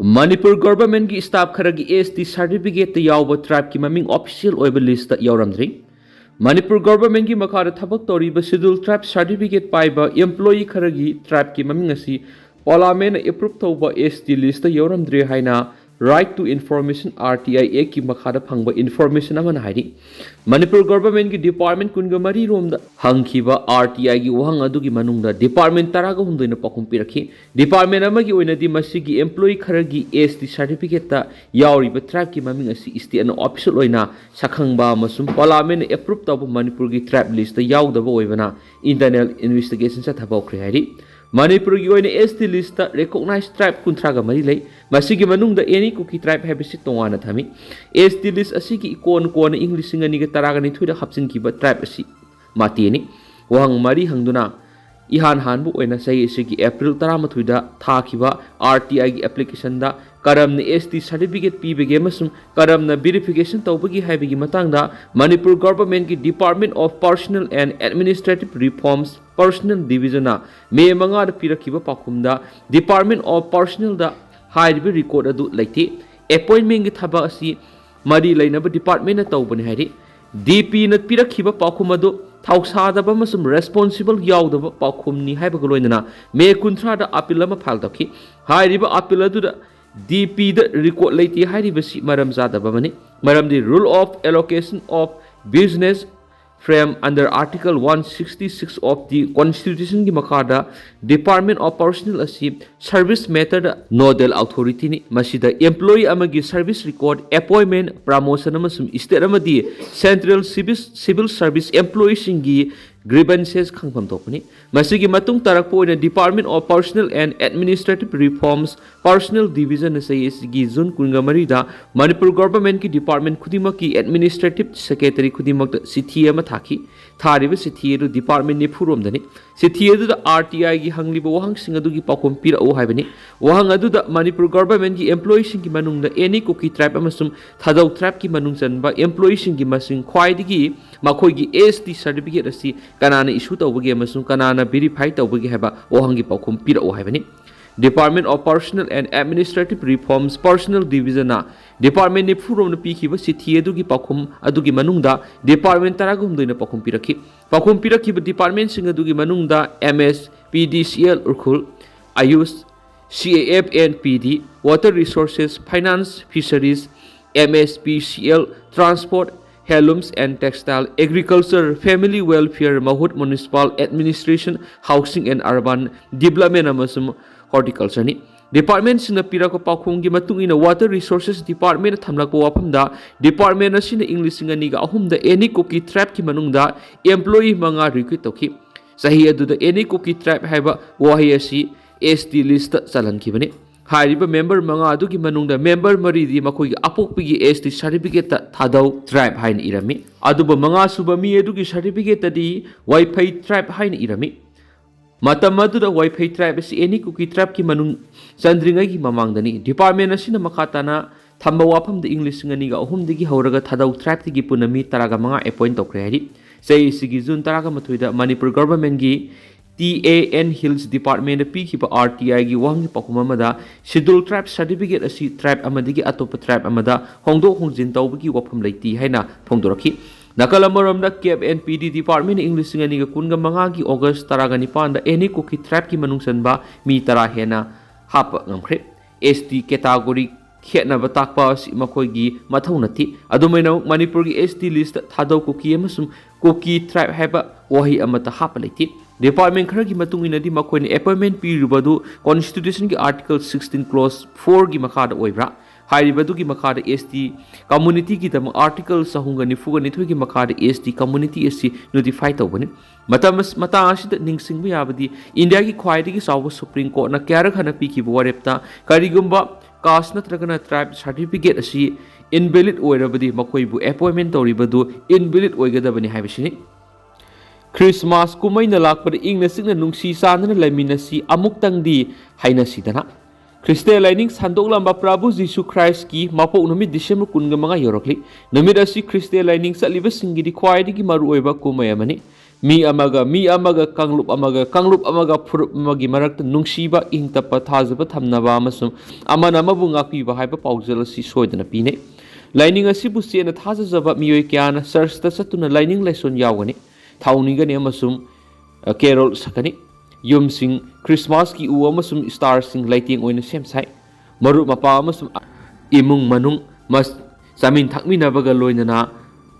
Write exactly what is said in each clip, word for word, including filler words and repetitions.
Manipur ꯒꯣꯚꯔꯟꯃꯦꯟꯠꯀꯤ staff ꯈꯔꯒꯤ ꯑꯦꯁ T ꯁꯥꯔꯇꯤꯐꯤꯀꯦꯠꯇ ꯌꯥꯎꯕ ꯇ꯭ꯔꯥꯏꯕꯀꯤ ꯃꯃꯤꯡ ꯑꯣꯐꯤꯁꯤꯌꯦꯜ ꯑꯣꯏꯕ ꯂꯤꯁꯇ ꯌꯥꯎꯔꯝꯗ꯭ꯔꯤ꯫ ꯃꯅꯤꯄꯨꯔ ꯒꯣꯚꯔꯟꯃꯦꯟꯠꯀꯤ ꯃꯈꯥꯗ ꯊꯕꯛ ꯇꯧꯔꯤꯕ ꯁꯦꯗ꯭ꯌꯨꯜ ꯇ꯭ꯔꯥꯏꯕ ꯁꯥꯔꯇꯤꯐꯤꯀꯦꯠ ꯄꯥꯏꯕ ꯑꯦꯝꯄ꯭ꯂꯣꯌꯤ ꯈꯔꯒꯤ ꯇ꯭ꯔꯥꯏꯕꯀꯤ ꯃꯃꯤꯡ ꯑꯁꯤ ꯄꯥꯔꯂꯤꯌꯥꯃꯦꯟꯠꯅ ꯑꯦꯄ꯭ꯔꯨꯞ ꯇꯧꯕ ꯑꯦꯁ ꯇꯤ ꯂꯤꯁꯇ ꯌꯥꯎꯔꯝꯗ꯭ꯔꯦ ꯍꯥꯏꯅ Right to Information, R T I Act ꯀꯤ ꯃꯈꯥꯗ ꯐꯪꯕ ꯏꯟꯐꯣꯔꯃꯦꯁꯟ ꯑꯃꯅ ꯍꯥꯏꯔꯤ꯫ ꯃꯅꯤꯄꯨꯔ ꯒꯣꯚꯔꯟꯃꯦꯟꯠꯀꯤ ꯗꯤꯄꯥꯔꯠꯃꯦꯟꯠ ꯀꯨꯟꯒ ꯃꯔꯤ ꯔꯣꯝꯗ ꯍꯪꯈꯤꯕ ꯑꯥꯔ ꯇꯤ ꯑꯥꯏꯒꯤ ꯋꯥꯍꯪ ꯑꯗꯨꯒꯤ ꯃꯅꯨꯡꯗ ꯗꯤꯄꯥꯔꯠꯃꯦꯟꯠ ꯇꯔꯥꯒ ꯍꯨꯝꯗꯣꯏꯅ ꯄꯥꯎꯈꯨꯝ ꯄꯤꯔꯛꯈꯤ꯫ ꯗꯤꯄꯥꯔꯠꯃꯦꯟꯠ ꯑꯃꯒꯤ ꯑꯣꯏꯅꯗꯤ ꯃꯁꯤꯒꯤ ꯑꯦꯝꯄ꯭ꯂꯣꯌꯤ ꯈꯔꯒꯤ ꯑꯦꯁ ꯇꯤ ꯁꯥꯔꯇꯤꯐꯤꯀꯦꯠꯇ ꯌꯥꯎꯔꯤꯕ ꯇ꯭ꯔꯥꯏꯕꯀꯤ ꯃꯃꯤꯡ ꯑꯁꯤ ꯁ꯭ꯇꯦꯠꯅ ꯑꯣꯐꯤꯁꯤꯌꯦꯜ ꯑꯣꯏꯅ ꯁꯛꯈꯪꯕ ꯑꯃꯁꯨꯡ ꯄꯥꯔꯂꯤꯌꯥꯃꯦꯟꯠꯅ ꯑꯦꯄ꯭ꯔꯨꯞ ꯇꯧꯕ ꯃꯅꯤꯄꯨꯔꯒꯤ ꯇ꯭ꯔꯥꯏꯕ ꯂꯤꯁꯇ ꯌꯥꯎꯗꯕ ꯑꯣꯏꯕꯅ ꯏꯟꯇꯔꯅꯦꯜ ꯏꯟꯚꯦꯁꯇꯤꯒꯦꯁꯟ ꯆꯠꯊꯕ ꯍꯧꯈ꯭ꯔꯦ ꯍꯥꯏꯔꯤ꯫ ꯃꯅꯤꯄꯨꯔꯒꯤ ꯑꯣꯏꯅ ꯑꯦꯁ ꯇꯤ ꯂꯤꯁꯇ ꯔꯤꯀꯣꯛꯅꯥꯏꯖ ꯇ꯭ꯔꯥꯏꯕ ꯀꯨꯟꯊ꯭ꯔꯥꯒ ꯃꯔꯤ ꯂꯩ꯫ ꯃꯁꯤꯒꯤ ꯃꯅꯨꯡꯗ ꯑꯦꯅꯤ ꯀꯨꯀꯤ ꯇ꯭ꯔꯥꯏꯕ ꯍꯥꯏꯕꯁꯤ ꯇꯣꯉꯥꯟꯅ ꯊꯝꯃꯤ꯫ ꯑꯦꯁ ꯇꯤ ꯂꯤꯁ ꯑꯁꯤꯒꯤ ꯏꯀꯣꯟ ꯀꯣꯟꯅ ꯏꯪ ꯂꯤꯁꯤꯡ ꯑꯅꯤꯒ ꯇꯔꯥꯒ ꯅꯤꯊꯣꯏꯗ ꯍꯥꯞꯆꯤꯟꯈꯤꯕ ꯇ꯭ꯔꯥꯏꯕ ꯑꯁꯤ ꯃꯥꯇꯦꯅꯤ꯫ ꯋꯥꯍꯪ ꯃꯔꯤ ꯍꯪꯗꯨꯅ ꯏꯍꯥꯟ ꯍꯥꯟꯕ ꯑꯣꯏꯅ ꯆꯍꯤ ꯑꯁꯤꯒꯤ ꯑꯦꯄ꯭ꯔꯤꯜ ꯇꯔꯥꯃꯥꯊꯣꯏꯗ ꯊꯥꯈꯤꯕ ꯑꯥꯔ ꯇꯤ ꯑꯥꯏꯒꯤ ꯑꯦꯄ꯭ꯂꯤꯀꯦꯁꯟꯗ ꯀꯔꯝꯅ ꯑꯦꯁ ꯇꯤ ꯁꯥꯔꯇꯤꯐꯤꯀꯦꯠ ꯄꯤꯕꯒꯦ ꯑꯃꯁꯨꯡ ꯀꯔꯝꯅ ꯚꯦꯔꯤꯐꯤꯀꯦꯁꯟ ꯇꯧꯕꯒꯦ ꯍꯥꯏꯕꯒꯤ ꯃꯇꯥꯡꯗ Manipur ꯒꯣꯚꯔꯟꯃꯦꯟꯠꯀꯤ Department of Personnel and Administrative Reforms Personnel Division ꯅ ꯃꯦ ꯃꯉꯥꯗ ꯄꯤꯔꯛꯈꯤꯕ ꯄꯥꯎꯈꯨꯝꯗ Department of Personnel ꯗ ꯍꯥꯏꯔꯤꯕ ꯔꯦꯀꯣꯔꯗ ꯑꯗꯨ ꯂꯩꯇꯦ꯫ ꯑꯦꯄꯣꯏꯟꯃꯦꯟꯠꯀꯤ ꯊꯕꯛ ꯑꯁꯤ ꯃꯔꯤ ꯂꯩꯅꯕ ꯗꯤꯄꯥꯔꯠꯃꯦꯟꯠꯅ ꯇꯧꯕꯅꯤ ꯍꯥꯏꯔꯤ꯫ ꯗꯤ ꯄꯤꯅ ꯄꯤꯔꯛꯈꯤꯕ ꯄꯥꯎꯈꯨꯝ ꯑꯗꯨ ꯊꯧꯁꯥꯗꯕ ꯑꯃꯁꯨꯡ ꯔꯦꯁꯄꯣꯟꯁꯤꯕꯜ ꯌꯥꯎꯗꯕ ꯄꯥꯎꯈꯨꯝꯅꯤ ꯍꯥꯏꯕꯒ ꯂꯣꯏꯅꯅ ꯃꯦ ꯀꯨꯟꯊ꯭ꯔꯥꯗ ꯑꯄꯤꯜ ꯑꯃ ꯐꯥꯏꯜ ꯇꯧꯈꯤ꯫ ꯍꯥꯏꯔꯤꯕ ꯑꯄꯤꯜ ꯑꯗꯨꯗ ꯗꯤ ꯄꯤꯗ ꯔꯦꯀꯣꯔꯗ ꯂꯩꯇꯦ ꯍꯥꯏꯔꯤꯕꯁꯤ ꯃꯔꯝ ꯆꯥꯗꯕ ꯑꯃꯅꯤ꯫ ꯃꯔꯝꯗꯤ Rule of Allocation of Business Frame under Article one sixty six of the Constitution ꯒꯤ ꯃꯈꯥꯗ Department of Personnel ꯑꯁꯤ ꯁꯔꯚꯤꯁ ꯃꯦꯇꯔꯗ ꯅꯣꯗꯦꯜ ꯑꯣꯊꯣꯔꯤꯇꯤꯅꯤ꯫ ꯃꯁꯤꯗ ꯑꯦꯝꯄ꯭ꯂꯣꯌꯤ ꯑꯃꯒꯤ ꯁꯔꯚꯤꯁ ꯔꯦꯀꯣꯔꯗ, ꯑꯦꯄꯣꯏꯟꯃꯦꯟꯠ, ꯄ꯭ꯔꯃꯣꯁꯟ ꯑꯃꯁꯨꯡ ꯁ꯭ꯇꯦꯠ ꯑꯃꯗꯤ ꯁꯦꯟꯇ꯭ꯔꯦꯜ ꯁꯤꯚꯤꯜ, ꯁꯤꯚꯤꯜ ꯁꯔꯚꯤꯁ ꯑꯦꯝꯄ꯭ꯂꯣꯌꯤꯁꯤꯡꯒꯤ ꯒ꯭ꯔꯤꯚꯦꯟꯁꯦꯁ ꯈꯪꯐꯝ ꯊꯣꯛꯄꯅꯤ꯫ ꯃꯁꯤꯒꯤ ꯃꯇꯨꯡ ꯇꯥꯔꯛꯄ ꯑꯣꯏꯅ Department of Personnel and Administrative Reforms Personnel Division ꯅ ꯆꯍꯤ ꯑꯁꯤꯒꯤ ꯖꯨꯟ ꯀꯨꯟꯒ ꯃꯔꯤꯗ ꯃꯅꯤꯄꯨꯔ ꯒꯣꯚꯔꯟꯃꯦꯟꯠꯀꯤ ꯗꯤꯄꯥꯔꯠꯃꯦꯟꯠ ꯈꯨꯗꯤꯡꯃꯛꯀꯤ ꯑꯦꯗꯃꯤꯅꯤꯁꯇ꯭ꯔꯦꯇꯤꯚ ꯁꯦꯀ꯭ꯔꯦꯇꯔꯤ ꯈꯨꯗꯤꯡꯃꯛꯇ ꯆꯤꯊꯤ ꯑꯃ ꯊꯥꯈꯤ꯫ ꯊꯥꯔꯤꯕ ꯆꯤꯊꯤ ꯑꯗꯨ ꯗꯤꯄꯥꯔꯠꯃꯦꯟꯠ ꯅꯤꯐꯨ ꯔꯣꯝꯗꯅꯤ꯫ ꯆꯤꯊꯤ ꯑꯗꯨꯗ ꯑꯥꯔ ꯇꯤ ꯑꯥꯏꯒꯤ ꯍꯪꯂꯤꯕ ꯋꯥꯍꯪꯁꯤꯡ ꯑꯗꯨꯒꯤ ꯄꯥꯎꯈꯨꯝ ꯄꯤꯔꯛꯎ ꯍꯥꯏꯕꯅꯤ꯫ ꯋꯥꯍꯪ ꯑꯗꯨꯗ ꯃꯅꯤꯄꯨꯔ ꯒꯣꯚꯔꯟꯃꯦꯟꯠꯀꯤ ꯑꯦꯝꯄ꯭ꯂꯣꯌꯤꯁꯤꯡꯒꯤ ꯃꯅꯨꯡꯗ ꯑꯦꯅꯤ ꯀꯨꯀꯤ ꯇ꯭ꯔꯥꯏꯕ ꯑꯃꯁꯨꯡ ꯊꯥꯗꯧ ꯇ꯭ꯔꯥꯏꯕꯀꯤ ꯃꯅꯨꯡ ꯆꯟꯕ ꯑꯦꯝꯄ꯭ꯂꯣꯌꯤꯁꯤꯡꯒꯤ ꯃꯁꯤꯡ ꯈ꯭ꯋꯥꯏꯗꯒꯤ ꯃꯈꯣꯏꯒꯤ ꯑꯦꯁ ꯇꯤ ꯁꯥꯔꯇꯤꯐꯤꯀꯦꯠ ꯑꯁꯤ ꯀꯅꯥꯅ ꯏꯁꯨ ꯇꯧꯕꯒꯦ ꯑꯃꯁꯨꯡ ꯀꯅꯥꯅ ꯚꯦꯔꯤꯐꯥꯏ ꯇꯧꯕꯒꯦ ꯍꯥꯏꯕ ꯋꯥꯍꯪꯒꯤ ꯄꯥꯎꯈꯨꯝ ꯄꯤꯔꯛꯎ ꯍꯥꯏꯕꯅꯤ꯫ Department of Personnel and Administrative Reforms Personnel Division ꯅ department ꯅꯤꯐꯨꯔꯣꯝꯅ ꯄꯤꯈꯤꯕ ꯆꯤꯊꯤ ꯑꯗꯨꯒꯤ ꯄꯥꯎꯈꯨꯝ ꯑꯗꯨꯒꯤ ꯃꯅꯨꯡꯗ department ꯇꯔꯥꯒ ꯍꯨꯝꯗꯣꯏꯅ ꯄꯥꯎꯈꯨꯝ ꯄꯤꯔꯛꯈꯤ꯫ ꯄꯥꯎꯈꯨꯝ ꯄꯤꯔꯛꯈꯤꯕ department ꯁꯤꯡ ꯑꯗꯨꯒꯤ ꯃꯅꯨꯡꯗ M S P D C L Ukhrul, AYUSH, C A F and P D, Water Resources, Finance, Fisheries, M S P C L, Transport, Handlooms and Textile, Agriculture, Family Welfare, MAHUD, Municipal Administration, Housing and Urban Development ꯑꯃꯁꯨꯡ Horticulture ꯅꯤ꯫ Department ꯁꯤꯡꯅ ꯄꯤꯔꯛꯄ ꯄꯥꯎꯈꯨꯝꯒꯤ ꯃꯇꯨꯡ ꯏꯟꯅ, Water Resources Department ꯅ ꯊꯝꯂꯛꯄ ꯋꯥꯐꯝꯗ, department ꯑꯁꯤꯅ ꯏꯪ ꯂꯤꯁꯤꯡ ꯑꯅꯤꯒ ꯑꯍꯨꯝꯗ any Kuki tribe ꯀꯤ ꯃꯅꯨꯡꯗ employee ꯃꯉꯥ recruit ꯇꯧꯈꯤ꯫ ꯆꯍꯤ ꯑꯗꯨꯗ any Kuki tribe ꯍꯥꯏꯕ ꯋꯥꯍꯩ ꯑꯁꯤ S T list ꯇ ꯆꯜꯍꯟꯈꯤꯕꯅꯤ꯫ ꯍꯥꯏꯔꯤꯕ member ꯃꯉꯥ ꯑꯗꯨꯒꯤ ꯃꯅꯨꯡꯗ member ꯃꯔꯤꯗꯤ ꯃꯈꯣꯏꯒꯤ ꯑꯄꯣꯛꯄꯒꯤ S T certificate ꯇ ꯊꯥꯗꯧ tribe ꯍꯥꯏꯅ ꯏꯔꯝꯃꯤ꯫ ꯑꯗꯨꯕꯨ ꯃꯉꯥꯁꯨꯕ ꯃꯤ ꯑꯗꯨꯒꯤ certificate ꯇꯗꯤ ꯋꯥꯏꯐꯩ tribe ꯍꯥꯏꯅ ꯏꯔꯝꯃꯤ꯫ ꯃꯇꯝ ꯑꯗꯨꯗ ꯋꯥꯏꯐꯩ tribe ꯑꯁꯤ any Kuki tribe ꯀꯤ ꯃꯅꯨꯡ ꯆꯟꯗ꯭ꯔꯤꯉꯩꯒꯤ ꯃꯃꯥꯡꯗꯅꯤ꯫ Department ꯑꯁꯤꯅ ꯃꯈꯥ ꯇꯥꯅ ꯊꯝꯕ ꯋꯥꯐꯝꯗ, ꯏꯪ ꯂꯤꯁꯤꯡ ꯑꯅꯤꯒ ꯑꯍꯨꯝꯗꯒꯤ ꯍꯧꯔꯒ ꯊꯥꯗꯧ tribe ꯇꯒꯤ ꯄꯨꯟꯅ ꯃꯤ ꯇꯔꯥꯒ ꯃꯉꯥ appoint ꯇꯧꯈ꯭ꯔꯦ ꯍꯥꯏꯔꯤ꯫ ꯆꯍꯤꯁꯤꯒꯤ June ꯇꯔꯥꯒ ꯃꯥꯊꯣꯏꯗ ꯃꯅꯤꯄꯨꯔ government ꯒꯤ T A N Hills Department ꯗ ꯄꯤꯈꯤꯕ R T I ꯒꯤ ꯋꯥꯍꯪꯒꯤ ꯄꯥꯎꯈꯨꯝ ꯑꯃꯗ, Schedule Tribe certificate ꯑꯁꯤ tribe ꯑꯃꯗꯒꯤ ꯑꯇꯣꯞꯄ tribe ꯑꯃꯗ ꯍꯣꯡꯗꯣꯛ ꯍꯣꯡꯖꯤꯟ ꯇꯧꯕꯒꯤ ꯋꯥꯐꯝ ꯂꯩꯇꯦ ꯍꯥꯏꯅ ꯐꯣꯡꯗꯣꯔꯛꯈꯤ꯫ ꯅꯥꯀꯜ ꯑꯃꯔꯣꯝꯗ, C A F and P D department ꯅ ꯏꯪ ꯂꯤꯁꯤꯡ ꯑꯅꯤꯒ ꯀꯨꯟꯒ ꯃꯉꯥꯒꯤ August ꯇꯔꯥꯒ ꯅꯤꯄꯥꯟꯗ any Kuki tribe ꯀꯤ ꯃꯅꯨꯡ ꯆꯟꯕ ꯃꯤ ꯇꯔꯥ ꯍꯦꯟꯅ ꯍꯥꯞꯄ ꯉꯝꯈ꯭ꯔꯦ꯫ S T category ꯈꯦꯠꯅꯕ ꯇꯥꯛꯄ ꯑꯁꯤ ꯃꯈꯣꯏꯒꯤ ꯃꯊꯧ ꯅꯠꯇꯦ꯫ ꯑꯗꯨꯃꯥꯏꯅꯃꯛ, ꯃꯅꯤꯄꯨꯔꯒꯤ S T list ꯇ ꯊꯥꯗꯧ ꯀꯨꯀꯤ ꯑꯃꯁꯨꯡ ꯀꯨꯀꯤ tribe ꯍꯥꯏꯕ ꯋꯥꯍꯩ ꯑꯃꯠꯇ ꯍꯥꯞꯄ ꯂꯩꯇꯦ꯫ Department ꯈꯔꯒꯤ ꯃꯇꯨꯡ ꯏꯟꯅꯗꯤ, ꯃꯈꯣꯏꯅ appointment ꯄꯤꯔꯤꯕ ꯑꯗꯨ Constitution ꯒꯤ Article sixteen Clause four ꯒꯤ ꯃꯈꯥꯗ ꯑꯣꯏꯕ꯭ꯔꯥ? ꯍꯥꯏꯔꯤꯕꯗꯨꯒꯤ ꯃꯈꯥꯗ S T community ꯒꯤꯗꯃꯛ Article ꯆꯍꯨꯝꯒ ꯅꯤꯐꯨꯒ ꯅꯤꯊꯣꯏꯒꯤ ꯃꯈꯥꯗ S T community ꯑꯁꯤ notify ꯇꯧꯕꯅꯤ꯫ ꯃꯇꯝ ꯑꯁ-, ꯃꯇꯥꯡ ꯑꯁꯤꯗ ꯅꯤꯡꯁꯤꯡꯕ ꯌꯥꯕꯗꯤ, ꯏꯟꯗꯤꯌꯥꯒꯤ ꯈ꯭ꯋꯥꯏꯗꯒꯤ ꯆꯥꯎꯕ Supreme Court ꯅ ꯀꯌꯥꯔꯛ ꯍꯟꯅ ꯄꯤꯈꯤꯕ ꯋꯥꯔꯦꯞꯇ, ꯀꯔꯤꯒꯨꯝꯕ caste ꯅꯠꯇ꯭ꯔꯒꯅ tribe certificate ꯑꯁꯤ invalid ꯑꯣꯏꯔꯕꯗꯤ, ꯃꯈꯣꯏꯕꯨ appointment ꯇꯧꯔꯤꯕꯗꯨ invalid ꯑꯣꯏꯒꯗꯕꯅꯤ ꯍꯥꯏꯕꯁꯤꯅꯤ꯫ Christmas ꯀꯨꯝꯍꯩꯅ ꯂꯥꯛꯄꯗ ꯏꯪꯅ ꯆꯤꯛꯅ ꯅꯨꯡꯁꯤ ꯆꯥꯟꯅꯅ ꯂꯩꯃꯤꯟꯅꯁꯤ, ꯑꯃꯨꯛꯇꯪꯗꯤ ꯍꯥꯏꯅꯁꯤꯗꯅ꯫ ꯈ꯭ꯔꯤꯁꯇ ꯂꯥꯏꯅꯤꯡ ꯁꯟꯗꯣꯛꯂꯝꯕ ꯄ꯭ꯔꯚꯨ ꯖꯤꯁꯨ ꯈ꯭ꯔꯥꯏꯁꯀꯤ ꯃꯄꯣꯛ ꯅꯨꯃꯤꯠ December ꯀꯨꯟꯒ ꯃꯉꯥ ꯌꯧꯔꯛꯂꯤ꯫ ꯅꯨꯃꯤꯠ ꯑꯁꯤ ꯈ꯭ꯔꯤꯁꯇ ꯂꯥꯏꯅꯤꯡ ꯆꯠꯂꯤꯕꯁꯤꯡꯒꯤꯗꯤ ꯈ꯭ꯋꯥꯏꯗꯒꯤ ꯃꯔꯨꯑꯣꯏꯕ ꯀꯨꯝꯍꯩ ꯑꯃꯅꯤ꯫ ꯃꯤ ꯑꯃꯒ ꯃꯤ ꯑꯃꯒ, ꯀꯥꯡꯂꯨꯞ ꯑꯃꯒ ꯀꯥꯡꯂꯨꯞ ꯑꯃꯒ, ꯐꯨꯔꯨꯞ ꯑꯃꯒꯤ ꯃꯔꯛꯇ ꯅꯨꯡꯁꯤꯕ, ꯏꯪ ꯇꯞꯄ, ꯊꯥꯖꯕ ꯊꯝꯅꯕ ꯑꯃꯁꯨꯡ ꯑꯃꯅ ꯑꯃꯕꯨ ꯉꯥꯛꯄꯤꯕ ꯍꯥꯏꯕ ꯄꯥꯎꯖꯦꯜ ꯑꯁꯤ ꯁꯣꯏꯗꯅ ꯄꯤꯅꯩ꯫ ꯂꯥꯏꯅꯤꯡ ꯑꯁꯤꯕꯨ ꯆꯦꯠꯅ ꯊꯥꯖꯖꯕ ꯃꯤꯑꯣꯏ ꯀꯌꯥꯅ ꯆꯔꯆꯇ ꯆꯠꯇꯨꯅ ꯂꯥꯏꯅꯤꯡ ꯂꯥꯏꯁꯣꯟ ꯌꯥꯎꯒꯅꯤ, ꯊꯧꯅꯤꯒꯅꯤ ꯑꯃꯁꯨꯡ, ꯑ, ꯀꯦꯔꯣꯜ ꯁꯛꯀꯅꯤ꯫ ꯌꯨꯝꯁꯤꯡ ꯈ꯭ꯔꯤꯁꯃꯥꯁꯀꯤ ꯎ ꯑꯃꯁꯨꯡ ꯁ꯭ꯇꯥꯔꯁꯤꯡ ꯂꯩꯇꯦꯡ ꯑꯣꯏꯅ ꯁꯦꯝ ꯁꯥꯏ꯫ ꯃꯔꯨꯞ ꯃꯄꯥꯡ ꯑꯃꯁꯨꯡ ꯏꯃꯨꯡ ꯃꯅꯨꯡ ꯃꯁ-, ꯆꯥꯃꯤꯟ ꯊꯛꯃꯤꯟꯅꯕꯒ ꯂꯣꯏꯅꯅ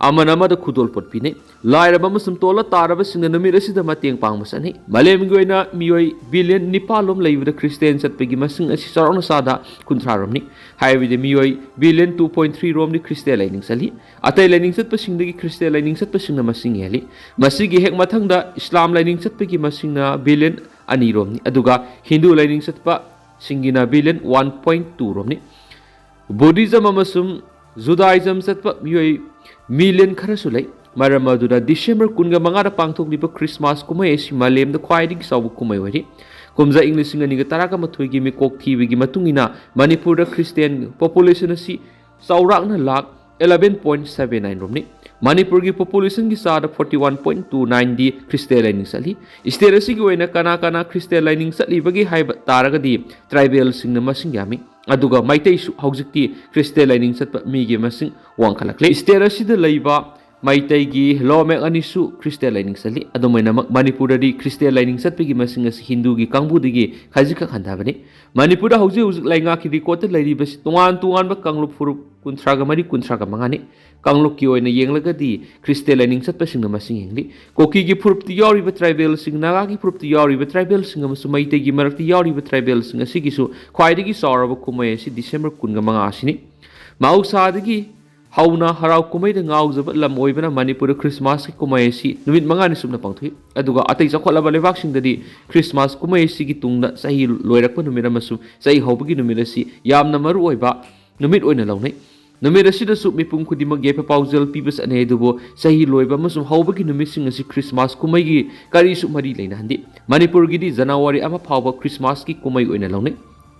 ꯑꯃꯅ ꯑꯃꯗ ꯈꯨꯗꯣꯜꯄꯣꯠ ꯄꯤꯅꯩ꯫ ꯂꯥꯏꯔꯕ ꯑꯃꯁꯨꯡ ꯇꯣꯜꯂ ꯇꯥꯔꯕꯁꯤꯡꯅ ꯅꯨꯃꯤꯠ ꯑꯁꯤꯗ ꯃꯇꯦꯡ ꯄꯥꯡꯕ ꯆꯠꯅꯩ꯫ ꯃꯥꯂꯦꯝꯒꯤ ꯑꯣꯏꯅ ꯃꯤꯑꯣꯏ ꯕꯤꯂꯤꯌꯟ ꯅꯤꯄꯥꯜ ꯂꯣꯝ ꯂꯩꯕꯗ ꯈ꯭ꯔꯤꯁꯇꯤꯌꯥꯟ ꯆꯠꯄꯒꯤ ꯃꯁꯤꯡ ꯑꯁꯤ ꯆꯥꯎꯔꯥꯛꯅ ꯆꯥꯗ ꯀꯨꯟꯊ꯭ꯔꯥ ꯔꯣꯝꯅꯤ꯫ ꯍꯥꯏꯕꯗꯤ ꯃꯤꯑꯣꯏ ꯕꯤꯂꯤꯌꯟ two point three ꯔꯣꯝꯗꯤ ꯈ꯭ꯔꯤꯁꯇꯤꯌꯥꯟ ꯂꯥꯏꯅꯤꯡ ꯆꯠꯂꯤ꯫ ꯑꯇꯩ ꯂꯥꯏꯅꯤꯡ ꯆꯠꯄꯁꯤꯡꯗꯒꯤ ꯈ꯭ꯔꯤꯁꯇꯤꯌꯥꯟ ꯂꯥꯏꯅꯤꯡ ꯆꯠꯄꯁꯤꯡꯅ ꯃꯁꯤꯡ ꯍꯦꯜꯂꯤ꯫ ꯃꯁꯤꯒꯤ ꯍꯦꯛ ꯃꯊꯪꯗ ꯏꯁꯂꯥꯝ ꯂꯥꯏꯅꯤꯡ ꯆꯠꯄꯒꯤ ꯃꯁꯤꯡꯅ ꯕꯤꯂꯤꯌꯟ ꯑꯅꯤ ꯔꯣꯝꯅꯤ꯫ ꯑꯗꯨꯒ ꯍꯤꯟꯗꯨ ꯂꯥꯏꯅꯤꯡ ꯆꯠꯄꯁꯤꯡꯒꯤꯅ ꯕꯤꯂꯤꯌꯟ one point two ꯔꯣꯝꯅꯤ꯫ ꯕꯨꯙꯤꯖꯝ ꯑꯃꯁꯨꯡ ꯖꯨꯗꯥꯏꯖꯝ ꯆꯠꯄ ꯃꯤꯑꯣꯏ ꯃꯤꯂꯤꯌꯟ ꯈꯔꯁꯨ ꯂꯩ꯫ ꯃꯔꯝ ꯑꯗꯨꯅ ꯗꯤꯁꯦꯝꯕꯔ ꯀꯨꯟꯒ ꯃꯉꯥꯗ ꯄꯥꯡꯊꯣꯛꯂꯤꯕ ꯈ꯭ꯔꯤꯁꯃꯥꯁ ꯀꯨꯝꯍꯩ ꯑꯁꯤ ꯃꯥꯂꯦꯝꯗ ꯈ꯭ꯋꯥꯏꯗꯒꯤ ꯆꯥꯎꯕ ꯀꯨꯝꯍꯩ ꯑꯣꯏꯔꯤ꯫ ꯀꯨꯝꯖꯥ ꯏꯪ ꯂꯤꯁꯤꯡ ꯑꯅꯤꯒ ꯇꯔꯥꯒ ꯃꯥꯊꯣꯏꯒꯤ ꯃꯤꯀꯣꯛ ꯊꯤꯕꯒꯤ ꯃꯇꯨꯡ ꯏꯟꯅ ꯃꯅꯤꯄꯨꯔꯗ ꯈ꯭ꯔꯤꯁꯇꯤꯌꯥꯟ ꯄꯣꯄꯨꯂꯦꯁꯟ ꯑꯁꯤ ꯆꯥꯎꯔꯥꯛꯅ lakh eleven point seven nine ꯔꯣꯝꯅꯤ꯫ ꯃꯅꯤꯄꯨꯔꯒꯤ ꯄꯣꯄꯨꯂꯦꯁꯟꯒꯤ ꯆꯥꯗ forty one point two nine ꯗꯤ ꯈ꯭ꯔꯤꯁꯇꯤꯌꯥꯟ ꯂꯥꯏꯅꯤꯡ ꯆꯠꯂꯤ꯫ ꯁ꯭ꯇꯦꯠ ꯑꯁꯤꯒꯤ ꯑꯣꯏꯅ ꯀꯅꯥ ꯀꯅꯥ ꯈ꯭ꯔꯤꯁꯇꯤꯌꯥꯟ ꯂꯥꯏꯅꯤꯡ ꯆꯠꯂꯤꯕꯒꯦ ꯍꯥꯏꯕ ꯇꯥꯔꯒꯗꯤ ꯇ꯭ꯔꯥꯏꯕꯦꯜꯁꯤꯡꯅ ꯃꯁꯤꯡ ꯌꯥꯝꯃꯤ꯫ ꯑꯗꯨꯒ ꯃꯩꯇꯩꯁꯨ ꯍꯧꯖꯤꯛꯇꯤ ꯈ꯭ꯔꯤꯁꯇꯤꯌꯥꯟ ꯂꯥꯏꯅꯤꯡ ꯆꯠꯄ ꯃꯤꯒꯤ ꯃꯁꯤꯡ ꯋꯥꯡꯈꯠꯂꯛꯂꯦ꯫ ꯁ꯭ꯇꯦꯠ ꯑꯁꯤꯗ ꯂꯩꯕ ꯃꯩꯇꯩꯒꯤ ꯂꯣꯃꯦꯛ ꯑꯅꯤꯁꯨ ꯈ꯭ꯔꯤꯁꯇꯤꯌꯥꯟ ꯂꯥꯏꯅꯤꯡ ꯆꯠꯂꯤ꯫ ꯑꯗꯨꯝ ꯑꯣꯏꯅꯃꯛ ꯃꯅꯤꯄꯨꯔꯗꯗꯤ ꯈ꯭ꯔꯤꯁꯇꯤꯌꯥꯟ ꯂꯥꯏꯅꯤꯡ ꯆꯠꯄꯒꯤ ꯃꯁꯤꯡ ꯑꯁꯤ ꯍꯤꯟꯗꯨꯒꯤ ꯀꯥꯡꯕꯨꯗꯒꯤ ꯈꯖꯤꯛꯈꯛ ꯍꯟꯊꯕꯅꯤ꯫ ꯃꯅꯤꯄꯨꯔꯗ ꯍꯧꯖꯤꯛ ꯍꯧꯖꯤꯛ ꯂꯩꯉꯥꯛꯀꯤ ꯔꯦꯀꯣꯔꯠꯇ ꯂꯩꯔꯤꯕꯁꯤ ꯇꯣꯉꯥꯟ ꯇꯣꯉꯥꯟꯕ ꯀꯥꯡꯂꯨꯞ ꯐꯨꯔꯨꯞ ꯀꯨꯟꯊ꯭ꯔꯥꯒ ꯃꯔꯤ, ꯀꯨꯟꯊ꯭ꯔꯥꯒ ꯃꯉꯥꯅꯤ꯫ ꯀꯥꯡꯂꯨꯞꯀꯤ ꯑꯣꯏꯅ ꯌꯦꯡꯂꯒꯗꯤ ꯈ꯭ꯔꯤꯁꯇꯤꯌꯥꯟ ꯂꯥꯏꯅꯤꯡ ꯆꯠꯄꯁꯤꯡꯅ ꯃꯁꯤꯡ ꯍꯦꯟꯂꯤ꯫ ꯀꯨꯀꯤꯒꯤ ꯐꯨꯔꯨꯞꯇ ꯌꯥꯎꯔꯤꯕ ꯇ꯭ꯔꯥꯏꯕꯦꯜꯁꯤꯡ, ꯅꯥꯒꯥꯒꯤ ꯐꯨꯔꯨꯞꯇ ꯌꯥꯎꯔꯤꯕ ꯇ꯭ꯔꯥꯏꯕꯦꯜꯁꯤꯡ ꯑꯃꯁꯨꯡ ꯃꯩꯇꯩꯒꯤ ꯃꯔꯛꯇ ꯌꯥꯎꯔꯤꯕ ꯇ꯭ꯔꯥꯏꯕꯦꯜꯁꯤꯡ ꯑꯁꯤꯒꯤꯁꯨ ꯈ꯭ꯋꯥꯏꯗꯒꯤ ꯆꯥꯎꯔꯕ ꯀꯨꯝꯍꯩ ꯑꯁꯤ ꯗꯤꯁꯦꯝꯕꯔ ꯀꯨꯟꯒ ꯃꯉꯥ ꯑꯁꯤꯅꯤ꯫ ꯃꯍꯧꯁꯥꯗꯒꯤ ꯍꯧꯅ ꯍꯔꯥꯎ ꯀꯨꯝꯍꯩꯗ ꯉꯥꯎꯖꯕ ꯂꯝ ꯑꯣꯏꯕꯅ ꯃꯅꯤꯄꯨꯔꯗ ꯈ꯭ꯔꯤꯁꯃꯥꯁꯀꯤ ꯀꯨꯝꯍꯩ ꯑꯁꯤ ꯅꯨꯃꯤꯠ ꯃꯉꯥꯅꯤ ꯆꯨꯞꯅ ꯄꯥꯡꯊꯣꯛꯏ꯫ ꯑꯗꯨꯒ ꯑꯇꯩ ꯆꯥꯎꯈꯠꯂꯕ ꯂꯩꯕꯥꯛꯁꯤꯡꯗꯗꯤ ꯈ꯭ꯔꯤꯁꯃꯥꯁ ꯀꯨꯝꯍꯩ ꯑꯁꯤꯒꯤ ꯇꯨꯡꯗ ꯆꯍꯤ ꯂꯣꯏꯔꯛꯄ ꯅꯨꯃꯤꯠ ꯑꯃꯁꯨꯡ ꯆꯍꯤ ꯍꯧꯕꯒꯤ ꯅꯨꯃꯤꯠ ꯑꯁꯤ ꯌꯥꯝꯅ ꯃꯔꯨ ꯑꯣꯏꯕ ꯅꯨꯃꯤꯠ ꯑꯣꯏꯅ ꯂꯧꯅꯩ꯫ ꯅꯨꯃꯤꯠ ꯑꯁꯤꯗꯁꯨ ꯃꯤꯄꯨꯝ ꯈꯨꯗꯤꯡꯃꯛ ꯌꯥꯏꯐ ꯄꯥꯎꯖꯦꯜ ꯄꯤꯕ ꯆꯠꯅꯩ, ꯑꯗꯨꯕꯨ ꯆꯍꯤ ꯂꯣꯏꯕ ꯑꯃꯁꯨꯡ ꯍꯧꯕꯒꯤ ꯅꯨꯃꯤꯠꯁꯤꯡ ꯑꯁꯤ ꯈ꯭ꯔꯤꯁꯃꯥꯁ ꯀꯨꯝꯍꯩꯒꯤ ꯀꯔꯤꯁꯨ ꯃꯔꯤ ꯂꯩꯅꯍꯟꯗꯦ꯫ ꯃꯅꯤꯄꯨꯔꯒꯤꯗꯤ ꯖꯅꯋꯥꯔꯤ ꯑꯃ ꯐꯥꯎꯕ ꯈ꯭ꯔꯤꯁꯃꯥꯁꯀꯤ ꯀꯨꯝꯍꯩ ꯑꯣꯏꯅ ꯂꯧꯅꯩ꯫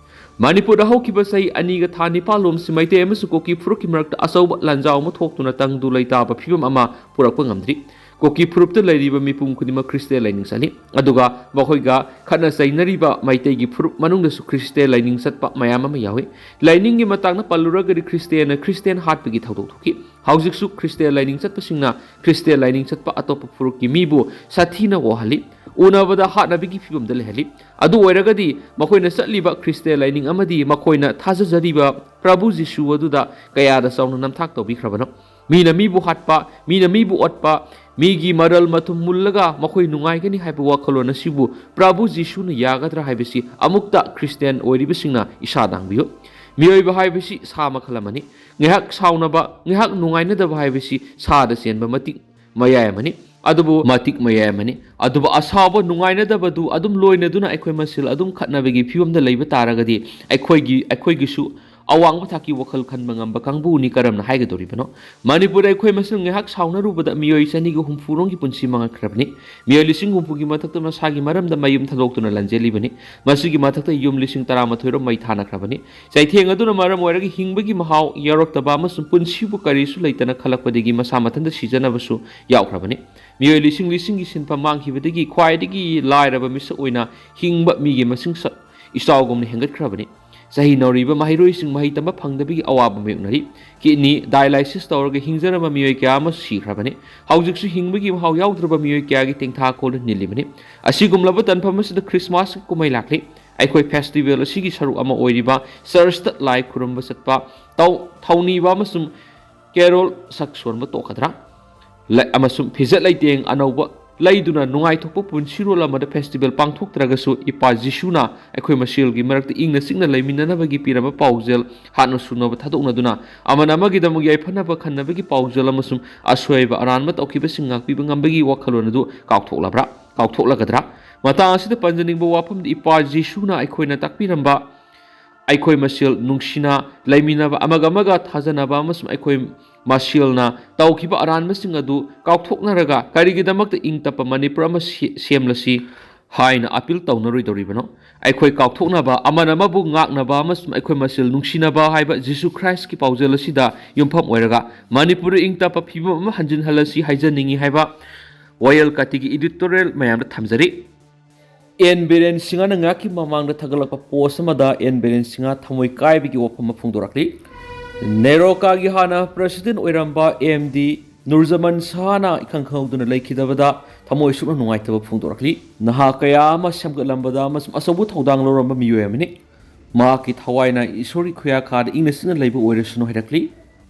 ꯃꯅꯤꯄꯨꯔꯗ ꯍꯧꯈꯤꯕ ꯆꯍꯤ ꯑꯅꯤꯒ ꯊꯥ ꯅꯤꯄꯥꯜ ꯂꯣꯝꯁꯤ ꯃꯩꯇꯩ ꯑꯃꯁꯨꯡ ꯀꯨꯀꯤ ꯐꯨꯔꯨꯞꯀꯤ ꯃꯔꯛꯇ ꯑꯆꯧꯕ ꯂꯥꯟꯖꯥꯎ ꯑꯃ ꯊꯣꯛꯇꯨꯅ ꯇꯪꯗꯨ ꯂꯩꯇꯥꯕ ꯐꯤꯕꯝ ꯑꯃ ꯄꯨꯔꯛꯄ ꯉꯝꯗ꯭ꯔꯤ꯫ ꯀꯨꯀꯤ ꯐꯨꯔꯨꯞꯇ ꯂꯩꯔꯤꯕ ꯃꯤꯄꯨꯝ ꯈꯨꯗꯤꯡꯃꯛ ꯈ꯭ꯔꯤꯁꯇꯤꯌꯥꯟ ꯂꯥꯏꯅꯤꯡ ꯆꯠꯂꯤ꯫ ꯑꯗꯨꯒ ꯃꯈꯣꯏꯒ ꯈꯠꯅ ꯆꯩꯅꯔꯤꯕ ꯃꯩꯇꯩꯒꯤ ꯐꯨꯔꯨꯞ ꯃꯅꯨꯡꯗꯁꯨ ꯈ꯭ꯔꯤꯁꯇꯤꯌꯥꯟ ꯂꯥꯏꯅꯤꯡ ꯆꯠꯄ ꯃꯌꯥꯝ ꯑꯃ ꯌꯥꯎꯏ꯫ ꯂꯥꯏꯅꯤꯡꯒꯤ ꯃꯇꯥꯡꯗ ꯄꯜꯂꯨꯔꯒꯗꯤ ꯈ꯭ꯔꯤꯁꯇꯤꯌꯥꯟꯅ ꯈ꯭ꯔꯤꯁꯇꯤꯌꯥꯟ ꯍꯥꯠꯄꯒꯤ ꯊꯧꯗꯣꯛ ꯊꯣꯛꯈꯤ꯫ ꯍꯧꯖꯤꯛꯁꯨ ꯈ꯭ꯔꯤꯁꯇꯤꯌꯥꯟ ꯂꯥꯏꯅꯤꯡ ꯆꯠꯄꯁꯤꯡꯅ ꯈ꯭ꯔꯤꯁꯇꯤꯌꯥꯟ ꯂꯥꯏꯅꯤꯡ ꯆꯠꯄ ꯑꯇꯣꯞꯄ ꯐꯨꯔꯨꯞꯀꯤ ꯃꯤꯕꯨ ꯁꯥꯊꯤꯅ ꯋꯥꯍꯜꯂꯤ, ꯎꯅꯕꯗ ꯍꯥꯠꯅꯕꯒꯤ ꯐꯤꯕꯝꯗ ꯂꯩꯍꯜꯂꯤ꯫ ꯑꯗꯨ ꯑꯣꯏꯔꯒꯗꯤ ꯃꯈꯣꯏꯅ ꯆꯠꯂꯤꯕ ꯈ꯭ꯔꯤꯁꯇꯤꯌꯥꯟ ꯂꯥꯏꯅꯤꯡ ꯑꯃꯗꯤ ꯃꯈꯣꯏꯅ ꯊꯥꯖꯖꯔꯤꯕ ꯄ꯭ꯔꯚꯨ ꯖꯤꯁꯨ ꯑꯗꯨꯗ ꯀꯌꯥꯗ ꯆꯥꯎꯅ ꯅꯝꯊꯥꯛ ꯇꯧꯕꯤꯈ꯭ꯔꯕꯅꯣ? ꯃꯤꯅ ꯃꯤꯕꯨ ꯍꯥꯠꯄ, ꯃꯤꯅ ꯃꯤꯕꯨ ꯑꯣꯠꯄ, ꯃꯤꯒꯤ ꯃꯔꯜ ꯃꯊꯨꯝ ꯃꯨꯜꯂꯒ ꯃꯈꯣꯏ ꯅꯨꯡꯉꯥꯏꯒꯅꯤ ꯍꯥꯏꯕ ꯋꯥꯈꯜꯂꯣꯟ ꯑꯁꯤꯕꯨ ꯄ꯭ꯔꯚꯨ ꯖꯤꯁꯨꯅ ꯌꯥꯒꯗ꯭ꯔꯥ ꯍꯥꯏꯕꯁꯤ ꯑꯃꯨꯛꯇ ꯈ꯭ꯔꯤꯁꯇꯤꯌꯥꯟ ꯑꯣꯏꯔꯤꯕꯁꯤꯡꯅ ꯏꯁꯥꯗ ꯍꯪꯕꯤꯌꯨ꯫ ꯃꯤꯑꯣꯏꯕ ꯍꯥꯏꯕꯁꯤ ꯁꯥ ꯃꯈꯜ ꯑꯃꯅꯤ꯫ ꯉꯥꯏꯍꯥꯛ ꯁꯥꯎꯅꯕ, ꯉꯥꯏꯍꯥꯛ ꯅꯨꯡꯉꯥꯏꯅꯗꯕ ꯍꯥꯏꯕꯁꯤ ꯁꯥꯗ ꯆꯦꯟꯕ ꯃꯇꯤꯛ ꯃꯌꯥꯏ ꯑꯃꯅꯤ꯫ ꯑꯗꯨꯕꯨ ꯃꯇꯤꯛ ꯃꯌꯥꯏ ꯑꯃꯅꯤ꯫ ꯑꯗꯨꯕꯨ ꯑꯁꯥꯎꯕ, ꯅꯨꯡꯉꯥꯏꯅꯗꯕꯗꯨ ꯑꯗꯨꯝ ꯂꯣꯏꯅꯗꯨꯅ ꯑꯩꯈꯣꯏ ꯃꯁꯦꯜ ꯑꯗꯨꯝ ꯈꯠꯅꯕꯒꯤ ꯐꯤꯕꯝꯗ ꯂꯩꯕ ꯇꯥꯔꯒꯗꯤ ꯑꯩꯈꯣꯏꯒꯤ, ꯑꯩꯈꯣꯏꯒꯤꯁꯨ ꯑꯋꯥꯡꯕ ꯊꯥꯛꯀꯤ ꯋꯥꯈꯜ ꯈꯟꯕ ꯉꯝꯕ ꯀꯥꯡꯕꯨꯅꯤ ꯀꯔꯝꯅ ꯍꯥꯏꯒꯗꯧꯔꯤꯕꯅꯣ? ꯃꯅꯤꯄꯨꯔꯗ ꯑꯩꯈꯣꯏ ꯃꯁꯦꯜ ꯉꯥꯏꯍꯥꯛ ꯁꯥꯎꯅꯔꯨꯕꯗ ꯃꯤꯑꯣꯏ ꯆꯅꯤꯒ ꯍꯨꯝꯐꯨ ꯔꯣꯝꯒꯤ ꯄꯨꯟꯁꯤ ꯃꯥꯡꯈ꯭ꯔꯕꯅꯤ꯫ ꯃꯤꯑꯣꯏ ꯂꯤꯁꯤꯡ ꯍꯨꯝꯐꯨꯒꯤ ꯃꯊꯛꯇ ꯃꯁꯥꯒꯤ ꯃꯔꯝꯗ ꯃꯌꯨꯝ ꯊꯥꯗꯣꯛꯇꯨꯅ ꯂꯥꯟꯖꯦꯜꯂꯤꯕꯅꯤ꯫ ꯃꯁꯤꯒꯤ ꯃꯊꯛꯇ ꯌꯨꯝ ꯂꯤꯁꯤꯡ ꯇꯔꯥꯃꯥꯊꯣꯏ ꯔꯣꯝ ꯃꯩ ꯊꯥꯅꯈ꯭ꯔꯕꯅꯤ꯫ ꯆꯩꯊꯦꯡ ꯑꯗꯨꯅ ꯃꯔꯝ ꯑꯣꯏꯔꯒ ꯍꯤꯡꯕꯒꯤ ꯃꯍꯥꯎ ꯌꯥꯎꯔꯛꯇꯕ ꯑꯃꯁꯨꯡ ꯄꯨꯟꯁꯤꯕꯨ ꯀꯔꯤꯁꯨ ꯂꯩꯇꯅ ꯈꯜꯂꯛꯄꯗꯒꯤ ꯃꯁꯥ ꯃꯊꯟꯇ ꯁꯤꯖꯅꯕꯁꯨ ꯌꯥꯎꯈ꯭ꯔꯕꯅꯤ꯫ ꯃꯤꯑꯣꯏ ꯂꯤꯁꯤꯡ ꯂꯤꯁꯤꯡꯒꯤ ꯁꯤꯟꯐꯝ ꯃꯥꯡꯈꯤꯕꯗꯒꯤ ꯈ꯭ꯋꯥꯏꯗꯒꯤ ꯂꯥꯏꯔꯕ ꯃꯤꯁꯛ ꯑꯣꯏꯅ ꯍꯤꯡꯕ ꯃꯤꯒꯤ ꯃꯁꯤꯡ ꯁ-, ꯏꯆꯥꯎꯒꯨꯝꯅ ꯍꯦꯟꯒꯠꯈ꯭ꯔꯕꯅꯤ꯫ ꯆꯍꯤ ꯅꯧꯔꯤꯕ ꯃꯍꯩꯔꯣꯏꯁꯤꯡ ꯃꯍꯩ ꯇꯝꯕ ꯐꯪꯗꯕꯒꯤ ꯑꯋꯥꯕ ꯃꯥꯌꯣꯛꯅꯔꯤ꯫ ꯀꯤꯗꯅꯤ ꯗꯥꯏꯂꯥꯏꯁꯤꯁ ꯇꯧꯔꯒ ꯍꯤꯡꯖꯔꯝꯕ ꯃꯤꯑꯣꯏ ꯀꯌꯥ ꯑꯃꯁꯨ ꯁꯤꯈ꯭ꯔꯕꯅꯤ꯫ ꯍꯧꯖꯤꯛꯁꯨ ꯍꯤꯡꯕꯒꯤ ꯃꯍꯥꯎ ꯌꯥꯎꯗ꯭ꯔꯕ ꯃꯤꯑꯣꯏ ꯀꯌꯥꯒꯤ ꯇꯦꯡꯊꯥ ꯀꯣꯜꯗ ꯅꯤꯜꯂꯤꯕꯅꯤ꯫ ꯑꯁꯤꯒꯨꯝꯂꯕ ꯇꯥꯟꯐꯝ ꯑꯁꯤꯗ ꯈ꯭ꯔꯤꯁꯃꯥꯁꯀꯤ ꯀꯨꯝꯍꯩ ꯂꯥꯛꯂꯤ꯫ ꯑꯩꯈꯣꯏ ꯐꯦꯁꯇꯤꯚꯦꯜ ꯑꯁꯤꯒꯤ ꯁꯔꯨꯛ ꯑꯃ ꯑꯣꯏꯔꯤꯕ ꯆꯔꯆꯇ ꯂꯥꯏ ꯈꯨꯔꯨꯝꯕ ꯆꯠꯄ, ꯇꯧ-, ꯊꯧꯅꯤꯕ ꯑꯃꯁꯨꯡ ꯀꯦꯔꯣꯜ ꯁꯛ ꯁꯣꯟꯕ ꯇꯣꯛꯀꯗ꯭ꯔꯥ? ꯂ-, ꯑꯃꯁꯨꯡ ꯐꯤꯖꯦꯠ ꯂꯩꯇꯦꯡ ꯑꯅꯧꯕ ꯂꯩꯗꯨꯅ ꯅꯨꯡꯉꯥꯏꯊꯣꯛꯄ ꯄꯨꯟꯁꯤꯔꯣꯜ ꯑꯃꯗ ꯐꯦꯁꯇꯤꯚꯦꯜ ꯄꯥꯡꯊꯣꯛꯇ꯭ꯔꯒꯁꯨ ꯏꯄꯥ ꯖꯤꯁꯨꯅ ꯑꯩꯈꯣꯏ ꯃꯁꯦꯜꯒꯤ ꯃꯔꯛꯇ ꯏꯪꯅ ꯆꯤꯛꯅ ꯂꯩꯃꯤꯟꯅꯅꯕꯒꯤ ꯄꯤꯔꯝꯕ ꯄꯥꯎꯖꯦꯜ ꯍꯥꯠꯅ ꯁꯨꯅꯕ ꯊꯥꯗꯣꯛꯅꯗꯨꯅ ꯑꯃꯅ ꯑꯃꯒꯤꯗꯃꯛ ꯌꯥꯏꯐꯅꯕ ꯈꯟꯅꯕꯒꯤ ꯄꯥꯎꯖꯦꯜ ꯑꯃꯁꯨꯡ ꯑꯁꯣꯏꯕ ꯑꯔꯥꯟꯕ ꯇꯧꯈꯤꯕꯁꯤꯡ ꯉꯥꯛꯄꯤꯕ ꯉꯝꯕꯒꯤ ꯋꯥꯈꯜꯂꯣꯟ ꯑꯗꯨ ꯀꯥꯎꯊꯣꯛꯂꯕ꯭ꯔꯥ? ꯀꯥꯎꯊꯣꯛꯂꯒꯗ꯭ꯔꯥ? ꯃꯇꯥꯡ ꯑꯁꯤꯗ ꯄꯟꯖꯅꯤꯡꯕ ꯋꯥꯐꯝꯗꯤ ꯏꯄꯥ ꯖꯤꯁꯨꯅ ꯑꯩꯈꯣꯏꯅ ꯇꯥꯛꯄꯤꯔꯝꯕ ꯑꯩꯈꯣꯏ ꯃꯁꯦꯜ ꯅꯨꯡꯁꯤꯅ ꯂꯩꯃꯤꯟꯅꯕ, ꯑꯃꯒ ꯑꯃꯒ ꯊꯥꯖꯅꯕ ꯑꯃꯁꯨꯡ ꯑꯩꯈꯣꯏ ꯃꯁꯦꯜꯅ ꯇꯧꯈꯤꯕ ꯑꯔꯥꯟꯕꯁꯤꯡ ꯑꯗꯨ ꯀꯥꯎꯊꯣꯛꯅꯔꯒ ꯀꯔꯤꯒꯤꯗꯃꯛꯇ ꯏꯪ ꯇꯞꯄ ꯃꯅꯤꯄꯨꯔ ꯑꯃ ꯁꯦ-, ꯁꯦꯝꯂꯁꯤ? ꯍꯥꯏꯅ ꯑꯄꯤꯜ ꯇꯧꯅꯔꯣꯏꯗꯧꯔꯤꯕꯅꯣ? ꯑꯩꯈꯣꯏ ꯀꯥꯎꯊꯣꯛꯅꯕ, ꯑꯃꯅ ꯑꯃꯕꯨ ꯉꯥꯛꯅꯕ ꯑꯃꯁꯨꯡ ꯑꯩꯈꯣꯏ ꯃꯁꯦꯜ ꯅꯨꯡꯁꯤꯅꯕ ꯍꯥꯏꯕ ꯖꯤꯁꯨ ꯈ꯭ꯔꯥꯏꯁꯀꯤ ꯄꯥꯎꯖꯦꯜ ꯑꯁꯤꯗ ꯌꯨꯝꯐꯝ ꯑꯣꯏꯔꯒ ꯃꯅꯤꯄꯨꯔꯗ ꯏꯪ ꯇꯞꯄ ꯐꯤꯕꯝ ꯑꯃ ꯍꯟꯖꯤꯟꯍꯜꯂꯁꯤ ꯍꯥꯏꯖꯅꯤꯡꯏ ꯍꯥꯏꯕ ꯋꯥꯌꯦꯜ ꯀꯥꯇꯤꯒꯤ editorial ꯃꯌꯥꯝꯗ ꯊꯝꯖꯔꯤ꯫ ꯑꯦꯟ ꯕꯤꯔꯦꯟ ꯁꯤꯡꯍꯅ ꯉꯥꯏꯍꯥꯛꯀꯤ ꯃꯃꯥꯡꯗ ꯊꯥꯒꯠꯂꯛꯄ post ꯑꯃꯗ ꯑꯦꯟ ꯕꯤꯔꯦꯟ ꯁꯤꯡꯍ ꯊꯃꯣꯏ ꯀꯥꯏꯕꯒꯤ ꯋꯥꯐꯝ ꯑꯃ ꯐꯣꯡꯗꯣꯔꯛꯂꯤ꯫ ꯅꯦꯔꯣꯀꯥꯒꯤ ꯍꯥꯟꯅ president ꯑꯣꯏꯔꯝꯕ ꯑꯦꯝ ꯗꯤ ꯅꯨꯔꯖꯃꯟ ꯁꯍꯥꯅ ꯏꯈꯪ ꯈꯪꯍꯧꯗꯅ ꯂꯩꯈꯤꯗꯕꯗ ꯊꯃꯣꯏ ꯁꯨꯛꯅ ꯅꯨꯡꯉꯥꯏꯇꯕ ꯐꯣꯡꯗꯣꯔꯛꯂꯤ꯫ ꯅꯍꯥ ꯀꯌꯥ ꯑꯃ ꯁꯦꯝꯒꯠꯂꯝꯕꯗ ꯑꯃꯁꯨꯡ ꯑꯆꯧꯕ ꯊꯧꯗꯥꯡ ꯂꯧꯔꯝꯕ ꯃꯤꯑꯣꯏ ꯑꯃꯅꯤ꯫ ꯃꯍꯥꯛꯀꯤ ꯊꯋꯥꯏꯅ ꯏꯁꯣꯔꯒꯤ ꯈꯨꯌꯥꯈꯥꯗ ꯏꯪꯅ ꯆꯤꯛꯅ ꯂꯩꯕ ꯑꯣꯏꯔꯁꯅꯨ ꯍꯥꯏꯔꯛꯂꯤ꯫